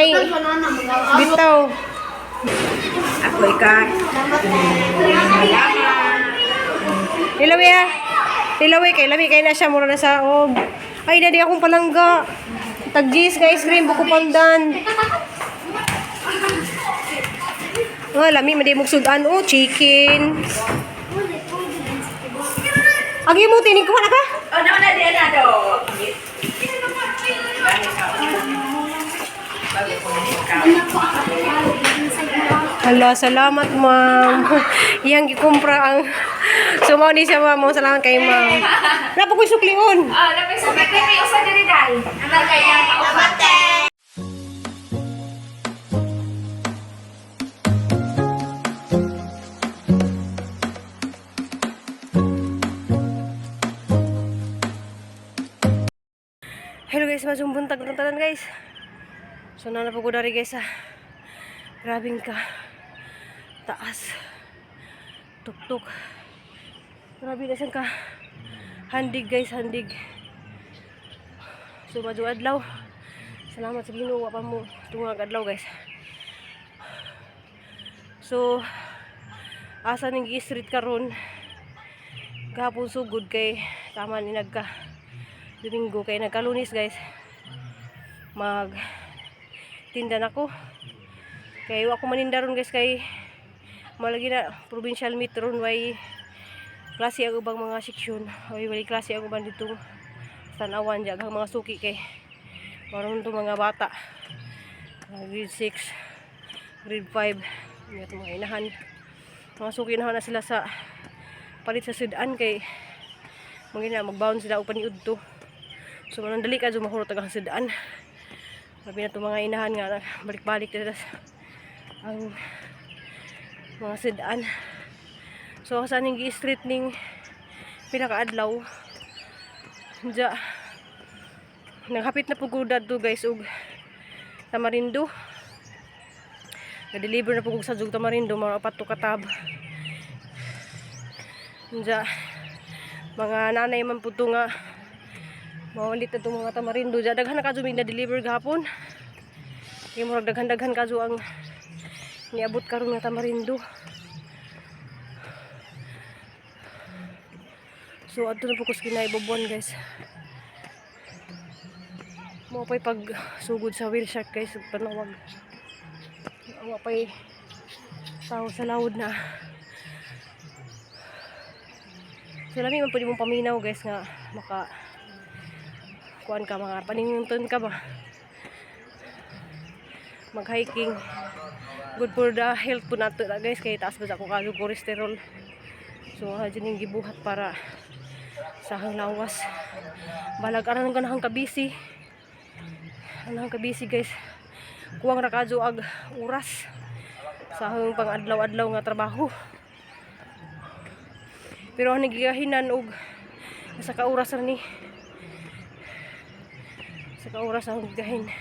Nay. Bitaw. Ako ika. Ilawi ah. Ilawi kay lami kay na siya mura na sa og. Ay dadi akong palangga. Tag-gis nga ice cream buko pandan. Nga lami man di mo sudan oh chicken. Agi mo tinig ko na ka? Oh, naman na di na do. Hala, salamat ma'am. Iyang gikumpra ang sumaw ni siya ma'am. Oh, salamat kay ma'am. Napa ko'y suklion. Oh, napay sa may usa diri dai. Ang kaya Hello guys, masong buntag ng tanan guys. So na po ko dari guys ah. Grabing ka. Taas. Tuktok. Grabe na siyang ka. Handig guys, handig. So madyo adlaw. Salamat sa Ginoo wa pa mo tungag adlaw guys. So asa ning gi-street karon? Gahapon sugod kay tama ni nagka Domingo kay nagkalunis guys. Mag tinda na ko. Kay wa ko maninda ron guys kay malagi na provincial meet ron way klase ang ubang mga seksyon. Way wali klase ang uban dito sa Tanawan diya ang mga suki kay maron to mga bata. Mga grade 6, grade 5, mga itong mga inahan. Mga suki na na sila sa palit sa sudan kay mga na magbaon sila og paniud to. So manang dali ka mahurot ang sudan. Sabi na itong mga inahan nga balik-balik na ang mga sudan. So sa ning street ning pinakaadlaw. Diya naghapit na pud ko dadto guys og tamarindo. Na-deliver na pud ko sa jug tamarindo mga apat to katab. Diya mga nanay man pud to nga mawalit na itong mga tamarindo. Diya daghan na kadyo may na-deliver gahapon. Kaya murag daghan-daghan kadyo ang niabot karon nga tamarindo. So adto na po ko sa kinaibobuan guys. Mo pa'y pagsugod sa whale shark guys ug panawag. Wa pa'y tao sa lawod na. So lami man pwede mong paminaw guys nga maka kuan ka mga paningunton ka ba mag-hiking. Good for the health po nato na guys kay taas ba sa akong kaso cholesterol. So ha dyan yung gibuhat para sa akong lawas. Balag aran ka nahang kabisi. Anang kabisi guys. Kuwang ra kadyo ag oras sa akong pang-adlaw-adlaw nga trabaho. Pero ang nagigahinan og sa ka oras ra ni. Sa ka oras ang gigahin.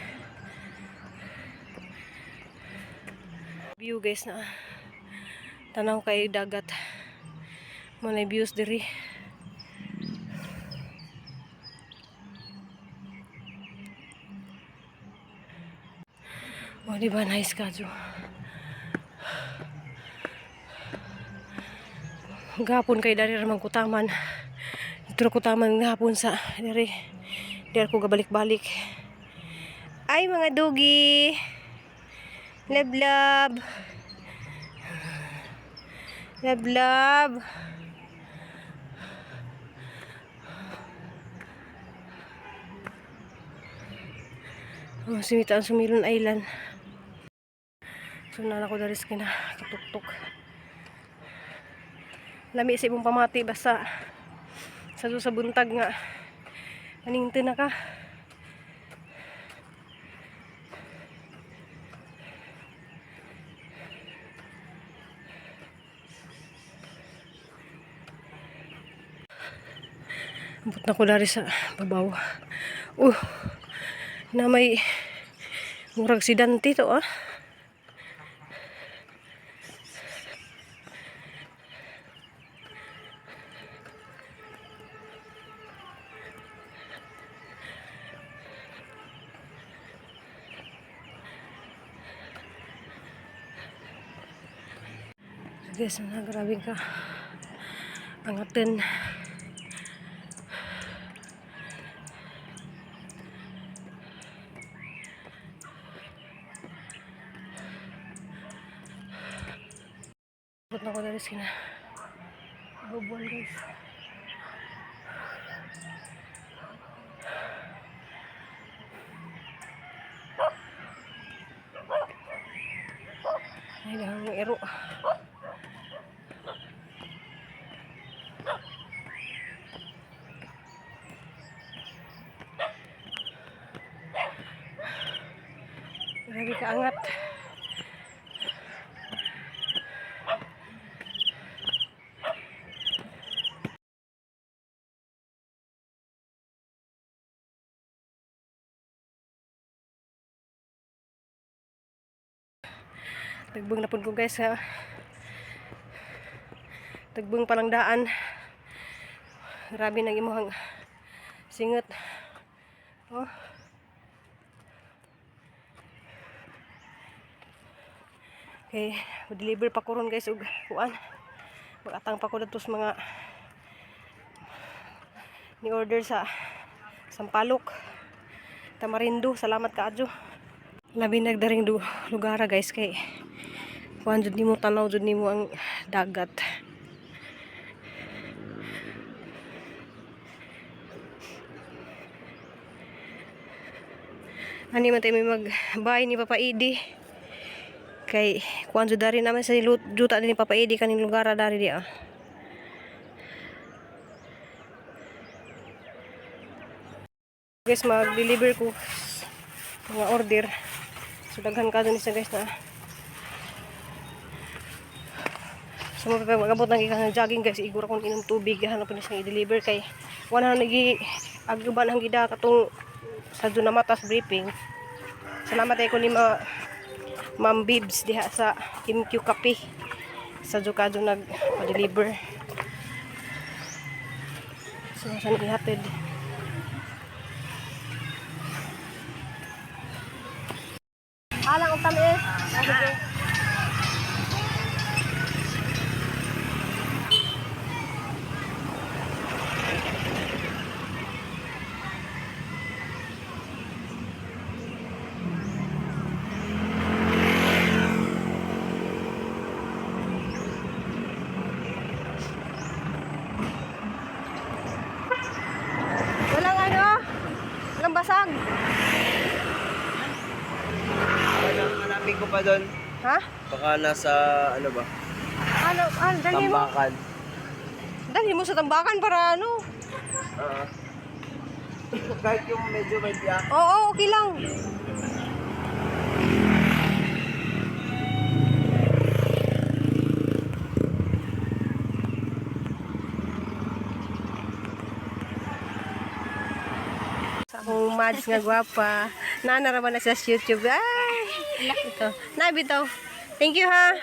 View guys na tanaw kay dagat. Malay views diri. O, di ba nice ka, Jo? Gapon kay dari ramang kutaman. Dito ra kutaman gapon sa diri. Diri ko gabalik-balik. Ay mga dugi. Love love. Love love. Oh, sumita ang Sumilon Island. So nala ko dari sa kina katuktok. Lami sa imong pamati basta sa buntag nga aningte na ka. Ambot na ko dari sa babaw. Na may murag si Dante to ah. Guys, na grabe ka. Angatin. Abot na ko dali sa kina. Bubuan, guys. Ay, dahang ero. Grabe ka angat. Tagbang na pud ko, guys, ha. Tagbang palang daan. Grabe nang imuhang singot. Oh. Okay, deliver pa ko ron, guys, og kuan. Magatang pa ko didto sa mga ni order sa Sampaloc. Tamarindo, salamat kaadyo. Labi nagdaring du lugar, guys, kay kuan jud nimo, tanaw jud nimo ang dagat. Ani man tayo may magbay ni Papa Idi. Kay kuan jud dari naman sa juta ni Papa Idi kaning lugar dari di ah. Guys, mag-deliver ko mga order. So daghan ka dun isa, guys, na. So magabot nang ikan jogging, guys, igor akong inom tubig, hanap ni siyang i-deliver kay wala na nagi aguban ang gida katong sa Dunamatas briefing. Salamat ay ko ni Ma'am Bibs diha sa MQ Cafe sa Jukado nag-deliver. So saan ihatid? Alang utam eh. Ah, sige. Walang ano? Walang basag. Hanapin ko pa doon. Ha? Baka nasa, ano ba? Ano? Ano? Dali mo. Tambakan. Dali mo sa tambakan para ano? Ah. Kahit yung medyo may tiyak. Oo, okay lang. Sa akong Mads nga gwapa. Nanaraman na siya sa YouTube. Ay! Ito. Nabi to. Thank you ha.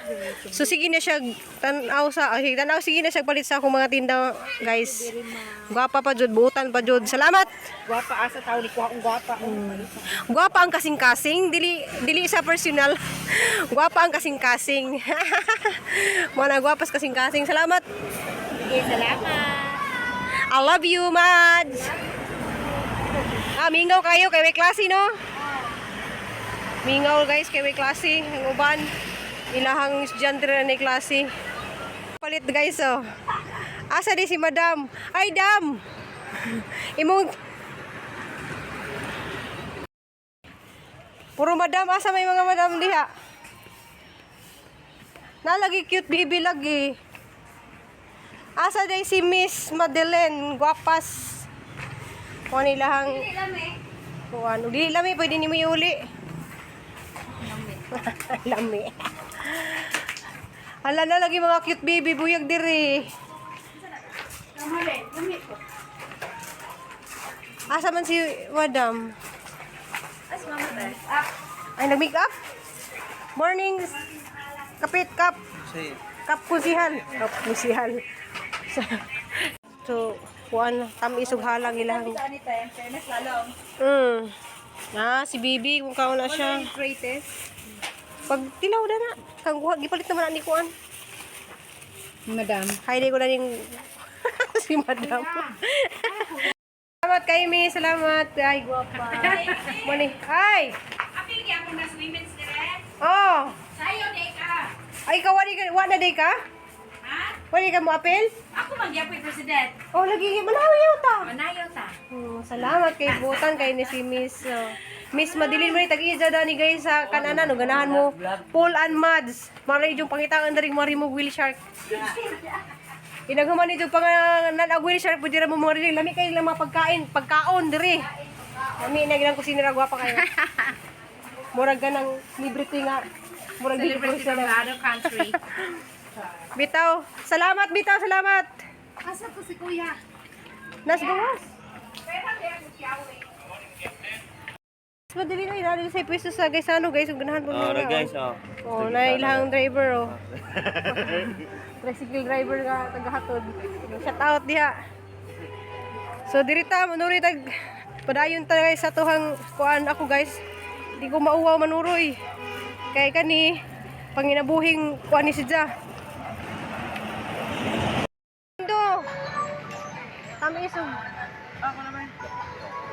So sige na siya tanaw sa ay, tanaw sige na siya palit sa akong mga tinda, guys. Gwapa pa jud, buutan pa jud. Salamat. Gwapa asa tao ni kuha kong gwapa. Gwapa ang kasing-kasing, dili dili sa personal. Gwapa ang kasing-kasing. Mga gwapas kasing-kasing. Salamat. Sige, salamat. I love you, Mads. Ah, mingaw kayo kay may klase, no? Mingaw, guys, kay may klase. Ang uban, ilahang estudyante na ni klase. Palit, guys, oh. Asa di si Madam? Ay, dam! Imong. Puro madam, asa may mga madam diha? Nalagi cute baby lagi. Asa day si Miss Madeleine, guwapas. Kuha nila hang kuan. Uli lami pwede nimo iuli. Lami. Ala na lagi mga cute baby buyag diri. Asa man si Madam? Ay, nag-make up? Morning, kapit, kap. Sige. Kap kusihal. Kap kusihal. So, kuan, tamis ug halang ilang. Ani tayo, fairness lalong. Ah, si Bibi, kung kaon na siya. Greatest. Pag tilaw na na, kang kuha, gipalit naman na ni kuan. Madam. Heidi ko na yung si Madam. Salamat kay Mi, salamat. Ay, guwapa. Mani. Ay! Apil gyapon na sa women's dire. Oh! Sayo day ka. Ay, ka, wali ka, wa na day ka? Ha? Wali ka mo apel? Ako man gyapon president. Oh, lagi, manawi yun ta. Manayo ta. Oh, salamat kay Butan kay ni si Miss Miss Madeline mo ni tag-isa dani guys sa kananan no ganahan mo Paul and Mads. Maray yung pangitaan diri mari mo wheel shark. Inaghuman ni yung panganan og wheel shark pwede ra mo mari lami kay lang mga pagkain, pagkaon diri. Lami na ginang kusinera gwapa kayo. Murag ganang celebrity nga. Murag dili ko Celebrity from other country. Bitaw, salamat bitaw, salamat. Asa to si kuya? Nas gawas. Mas madali na inalo sa pwesto sa guys ano guys, kung ganahan po Oh, nila, guys, oh. Oh, na ilang driver oh. Tricycle driver nga tagahatod. Shout out diha. So diri ta manuri tag padayon ta guys sa tuhang kuan ako guys. Di ko mauwaw manuroy. Kay kani panginabuhing kuan ni sidya. Do. Tamis og Ako naman.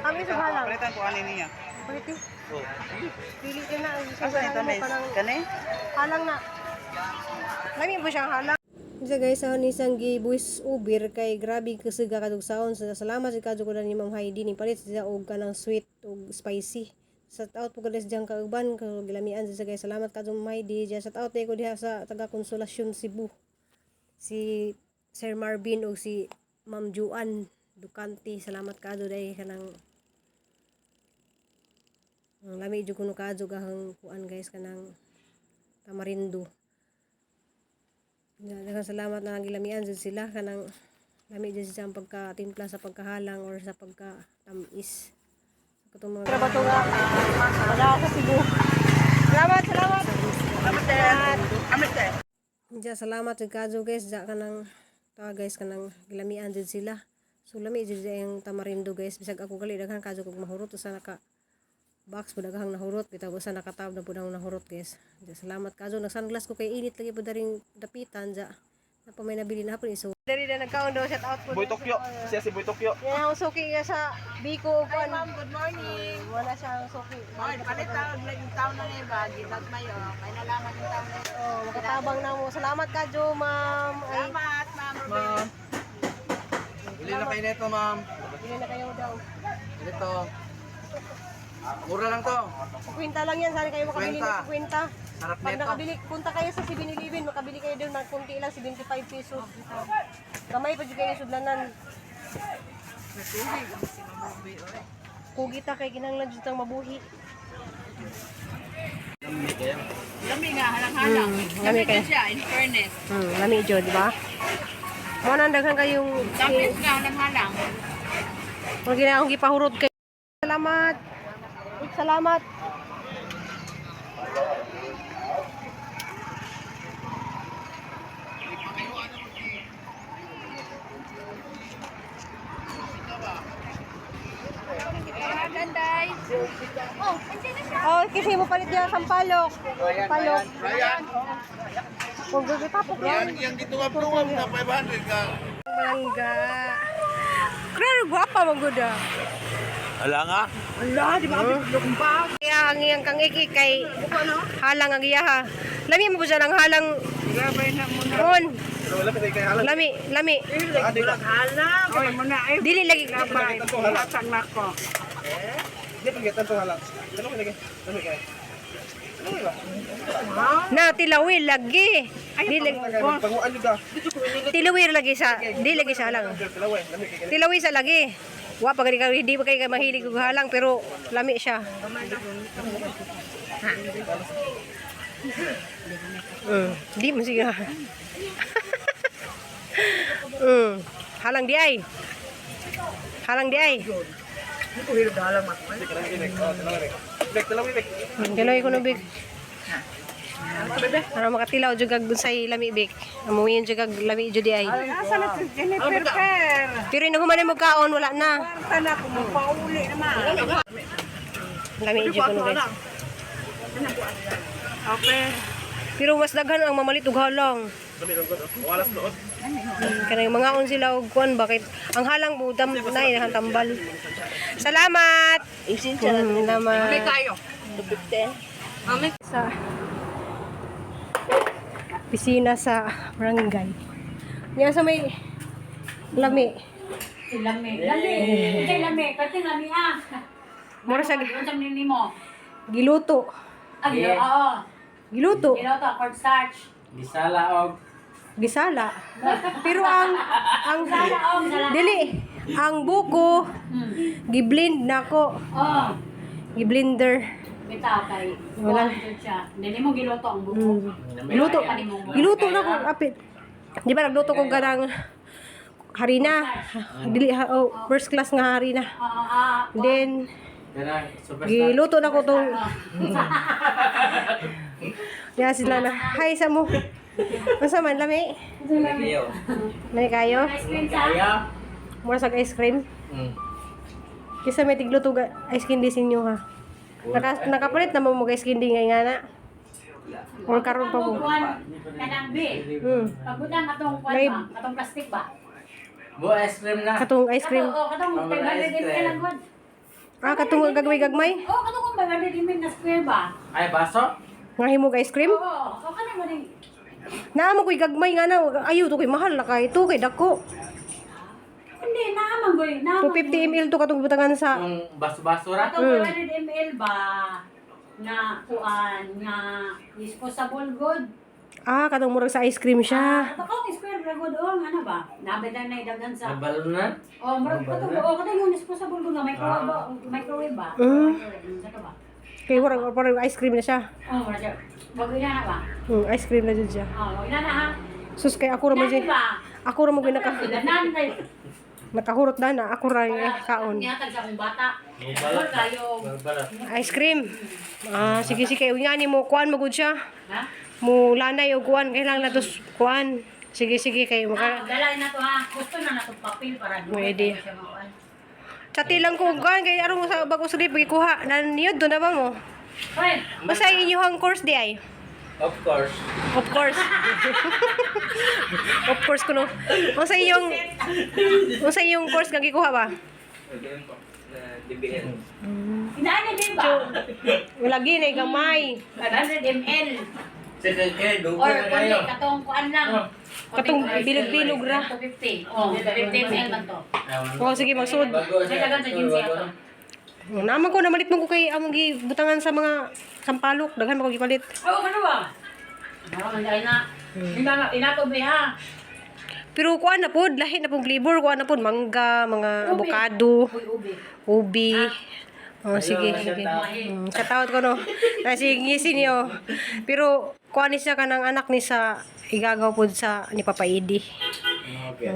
Tamis og halang. Palitan ko ani niya. Pwede. Oh. Pili ka na. Ang Asa ni tamis? Kani? Halang na. Lami po siyang halang. Isa guys, sa isang gibuwis ubir kay grabe kasiga kadug saon. Salamat sa kadto ko ni Ma'am Heidi ni palit siya og kanang sweet og spicy. Shout out po guys diyang kauban kay gilamian siya guys. Salamat kadto Ma'am Heidi. Diya shout out ko diha sa taga Konsolasyon Cebu. Si Sir Marvin og si Ma'am Juan Ducanti. Salamat kadto dai kanang ang lami jud kuno kadto gahang kuan guys kanang tamarindo. Daghang salamat na gilamian jud sila kanang lami jud sila ang pagkatimpla sa pagkahalang or sa pagkatamis. Katong mga Trabato nga wala ako sa Cebu. Salamat, salamat. Salamat. Diya salamat jud kadto guys, diya kanang ta guys kanang gilamian jud sila. So lami jud siya yung tamarindo guys. Bisag ako gali daghan kadto kog mahurot usa naka box po daghang nahurot bitaw usa nakatab na pud ang nahurot guys. Diya salamat kadto nag sunglass ko kay init lagi pud daring dapitan diya. Napa may nabili na hapon iso. Diri na nagkaon daw shout out po. Boy Tokyo. Siya si Boy Tokyo. Yan ang suki nga sa Biko ug kuan. Ma'am, good morning. Wala siya ang suki. Ay, palit tawag lang yung taon na iba, gitag mayo. May nalaman yung taon na iba. Oh, makatabang na mo. Salamat kadto, ma'am. Ay, Salamat, ma'am. Ma'am. Bili na kayo nito, ma'am. bili na kayo daw. Ito. Mura lang to. 50 lang yan. Sana kayo makabili ng 50. 50. Sarap Pag nito. nakabili, punta kayo sa 7-Eleven, makabili kayo doon, mga kunti lang, 75 pesos. Kamay pa dyan kayo sudlanan. Kugita kay kinahanglan dyan tang mabuhi. Lami nga, halang-halang. Lami kayo. Siya, in fairness. Lami dyan, di ba? Mo nang daghan kayong Tamis nga, halang-halang. Mga ginahong gipahurot kayo. Salamat. Salamat. Ganday. Oh, andyan na siya. Oh, kasi mo palit niya sampalok. Sampalok. Ryan, Kung gagitapok yan. yan yung gitungap-tungap na 500 ka. Mangga. Claro, guwapa maguda. Ala nga. Ala, di ba? Lumpa. Kaya ang iyang kang iki kay halang ang iyaha. Lami mo siya ng halang Grabe na muna. on. Wala pa kayo halang. Lami, lami. Halang. Oy, muna ay. Dili lagi Labay. Hatang nako. Hindi pagitan to halang. Ano ka lagi? Ano kayo? Ano ba? na tilawi lagi. Di lagi Panguan ka. tilawi lagi sa di lagi sa halang. Tilaway, lami kay Tilawi sa lagi. Wa pa gani ka di pa kay mahilig og halang pero lami siya. Di mo siya. Halang di ay. Halang di ay. Bek, tilaway, bek. Tilawi ko no big. Para makatilaw jud kag unsay lami big. Amuyin jud kag lami jud di ay. Asa na si Jennifer Per? Pero inuhuman mo kaon wala na. Kwarta na kung magpauli naman. Lami jud ko no guys. Okay. Pero mas daghan ang mamalit og halang. Lami lang gud. Walas nood. Kanang mga on sila og kuan bakit ang halang budam na ang tambal. Salamat. Salamat. Kayo. 250. Sa pisina sa barangay. Niya sa may lami. Lami. Lami. Unsay lami? Pati lami ah. Mura sa Unsa man nimo? giluto. Ah, oo. Giluto. Giluto cornstarch. Gisala og Gisala. Pero ang Sala og sala. dili ang buko giblend nako, Oh, giblender. bitaw kay Wala. kuan siya. Dili mo giluto ang buko. Giluto. Giluto na ko apit. Di ba nagluto ko ganang harina. Dili ha, oh, first class nga harina. Oo, ah. Then Kanang super giluto na ko tong Ya sila na. Hi sa mo. Unsa man lami? Lami kayo? Ice cream sa. Mura sa ice cream. Kisa may tigluto ga ice candy sa inyo ha. Nakapalit na mo mo ice candy ngay nga na. Or karon pa mo. Kuan kanang B. Pagbutang atong kuan ba? Atong plastic ba? Bo ice cream na. Katong ice cream. Kato, oh, katong 500 ml lang gud. Ah, katong gagmay-gagmay. Oh, katong kung 500 ml na square ba? Ay baso? Nga himog ice cream. Oo, oh, kanang mo ning Naa mo ko'y gagmay nga na. Ayo to ko'y mahal na kay to kay dako. Hindi, naaman goy, naaman. 250 ml to katong butangan sa Yung baso-baso ra. Katong 500 ml ba nga kuan nga disposable good. Ah, katong murag sa ice cream siya. Ah, baka ang square ra good oh, nga na ba? Nabeda na idaghan sa Nabalonan? Oh, murag katong oh, katong yung disposable good nga microwave ba? Microwave ba? Microwave, sa ka ba? Kay murag parang ice cream na siya. Oh, murag siya. Wag ina na ba? Ice cream na jud siya. Oh, wag ina na ha. Sus kay ako ra man Nani siya. ba? Ako ra mo naka Danan kay nakahurot na na ako ra yung kaon. Nihatag sa akong bata. Wala kayo. Ice cream. Ah, sige sige uy nga ni mo kuan mo gud siya. Ha? Mo lanay og kuan kailangan na tos kuan. Sige sige kay Ah, maka dala na to ha. Gusto na nato papel para May idea. siya makuan. Chati lang ko og kuan kay aron sa bago sa gikuha. Naniyod do na ba mo? Hoy, Basta inyong course di ay. Of course. Of course. Of course kuno. Unsa iyong course nga gikuha ba? DBL. Inaani di ba? Lagi na gamay. 500 ml. Sige, kay Or dugo na kundi kayo. katong kuan lang. Katong bilog-bilog ra. 250. Oh, 50 ml man to. Oh, sige magsud. Bago May dagan sa jinsi ato. Naman ko namalit mo ko kay among gibutangan sa mga sampalok, daghan man ko gipalit. Oh, ano ba? Ano man na. Ina inato be ha. Pero kuan na pod, lahi na pong flavor, kuan na pod mangga, mga avocado, Uy, ube. ubi. Oh, sige, sige. Shout out ko no. Nasi niyo. Pero kuan ni siya kanang anak ni sa igagaw pod sa ni Papa Idi. Okay.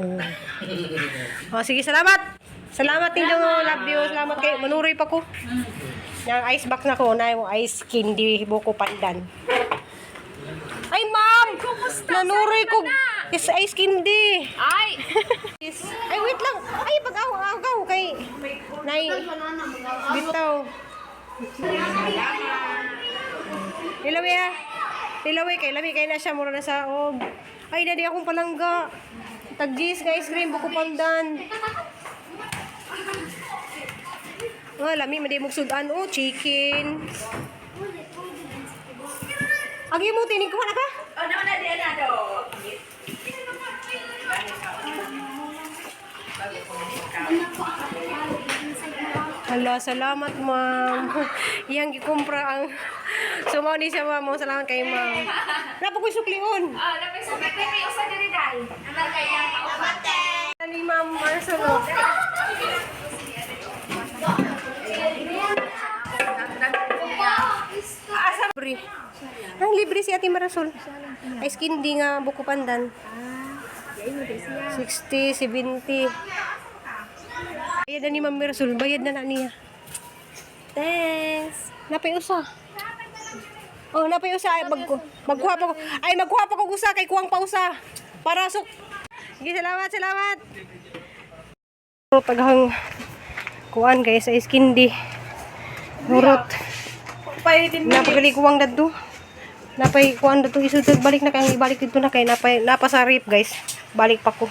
Oh, sige, salamat. Salamat ninyo, love you. Salamat kay manuroy pa ko. Yang ice box na ko, na yung ice candy buko pandan. Ay, ma'am! Nanuroy ko. Is ice candy. Ay! Ay, wait lang. Ay, pag-aw, agaw kay Nay. Bitaw. Ilawi ah. Ilawi kay lami kay na siya mura na sa og. Ay, dadi akong palangga. Tag-gis nga ice cream buko pandan. Oh, lami man di mo sudan oh, chicken. Agi mo tinig ko na ka? Oh, naman na diyan na do. Hala, salamat ma'am. Iyang gikumpra ang sumaw ni siya ma'am. Oh, salamat kay ma'am. Napa ko'y suklion. Oh, napay sa may usa diri dai. Amal kay yang kauban. Ni ma'am Marcelo. Asa libre? Ang libre si Ate Marasol. Ice candy nga buko pandan. 60, 70. Bayad na ni Ma'am Marasol. Bayad na na niya. Thanks. Napay usa. Oh, napay usa ay magkuha pa ko. Ay magkuha pa ko usa kay kuwang pa usa. Para sok. Sige, salamat, salamat. Taghang kuan guys, ice candy. Murot. Napagali kuwang dadto. Napay kuan na itong isod. Balik na kay, ibalik dito na kay napay napasarip, guys. Balik pa ko.